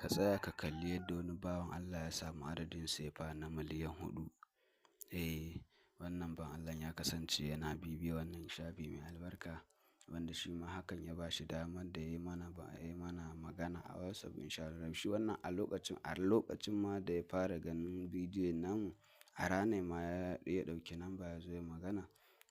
Ka tsaya ka kalli yadda wani bawan Allah ya samu adadin sefa na 4,000,000. Eh, wannan bawan Allah ya kasance yana bibiye wannan shafi mai albarka, wanda shi ma hakan ya ba shi damar da ya yi mana magana a WhatsApp in sha Allah. Shi wannan a lokacin ma da ya fara ganin bidiyon namu, a ranar ma ya ɗauki namba ya zo ya magana.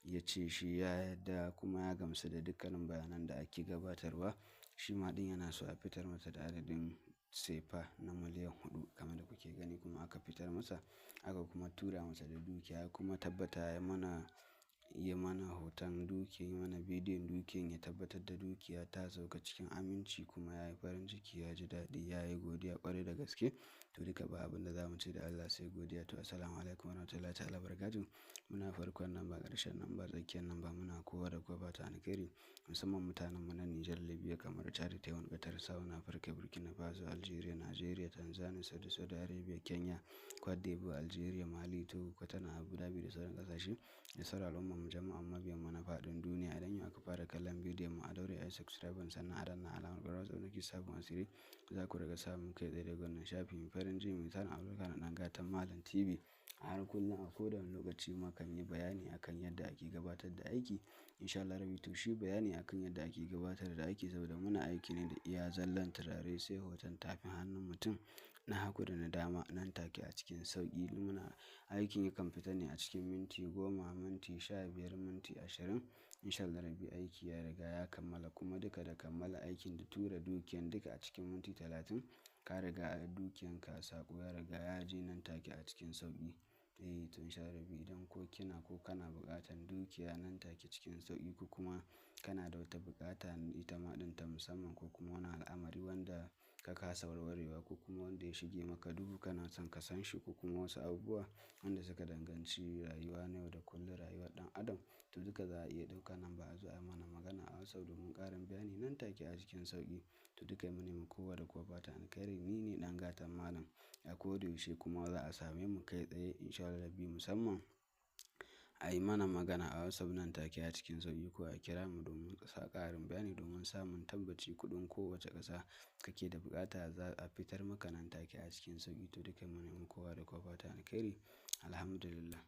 Ya ce shi ya yarda kuma ya gamsu da dukkanin bayanan da ake gabatarwa. Shi ma ɗin yana so a fitar masa da adadin sefa na 4,000,000 kamar da kuke gani, kuma aka fitar masa, aka kuma tura masa da dukiya, kuma tabbata ya mana hoton dukiyan, ya mana bidiyon dukiyan, ya tabbatar da dukiya ta sauka cikin aminci, kuma ya yi farin ciki, ya ji daɗi, ya yi godiya ƙwarai da gaske. To, duka ba abin da za mu ce da Allah sai godiya. To, assalamualaikum warahmatullahi ta'ala barakatuh. Muna farkon namba, ƙarshen namba, tsakiyar namba, muna kowa da kowa fatan alkhairi. Musamman mutanen mu na Nijar, Libya, kamar Chad, Taiwan, Qatar, South Africa, Burkina Faso, Algeria, Nigeria, Tanzania, Saudi Arabia, Kenya, Cote d'Ivoire, Algeria, Mali, Togo, Kwatano, Abu Dhabi da sauran ƙasashe. Da sauran al'ummar mu, jama'an mabiyan mu na faɗin duniya. Idan yau aka fara kallon bidiyon mu, a daure ayi subscribe, sannan a danna alamar ƙararrawa domin ki sabon asiri. Za ku riƙa samun kai tsaye daga wannan shafi mai farin jini mai tarin albarka na ɗan gatan Malam TV. A har kullum, a kowane lokaci mukan yi bayani akan yadda ake gabatar da aiki. In sha Allah rabbi, to shi bayani akan yadda ake gabatar da aiki, saboda muna aiki ne da iya zallan turare, sai hoton tafin hannun mutum na hagu da na dama, nan take a cikin sauƙi. Muna aikin yakan fita ne a cikin minti 10, minti 15, minti 20. In sha Allah rabbi, aiki ya riga ya kammala, kuma duka da kammala aikin da tura dukiyan duka a cikin minti 30, ka riga dukiyanka saƙo ya riga ya je nan take a cikin sauƙi. Eh, to in sha Allah rabbi, idan ko kina ko kana buƙatar dukiya nan take cikin sauƙi, ko kuma kana da wata buƙata ita ma ɗin ta musamman, ko kuma wani al'amari wanda ka kasa warwarewa, ko kuma wanda ya shige maka duhu kana son ka san shi, ko kuma wasu abubuwa wanda suka danganci rayuwa na yau da kullum, rayuwar ɗan adam, to duka za a iya ɗauka namba a zo ayi mana magana a WhatsApp domin ƙarin bayani nan take a cikin sauƙi. To, duka mu nemi kowa da kowa fatan alkhairi. Ni ne ɗan gatan Malam a ko da yaushe, kuma za a same mu kai tsaye in sha Allah rabbi, musamman a yi mana magana a WhatsApp nan take a cikin sauƙi, ko a kira mu domin sa ƙarin bayani, domin samun tabbaci kuɗin kowace ƙasa kake da buƙata za a fitar maka nan take a cikin sauƙi. To, duka mu nemi kowa da kowa fatan alkhairi. Alhamdulillah.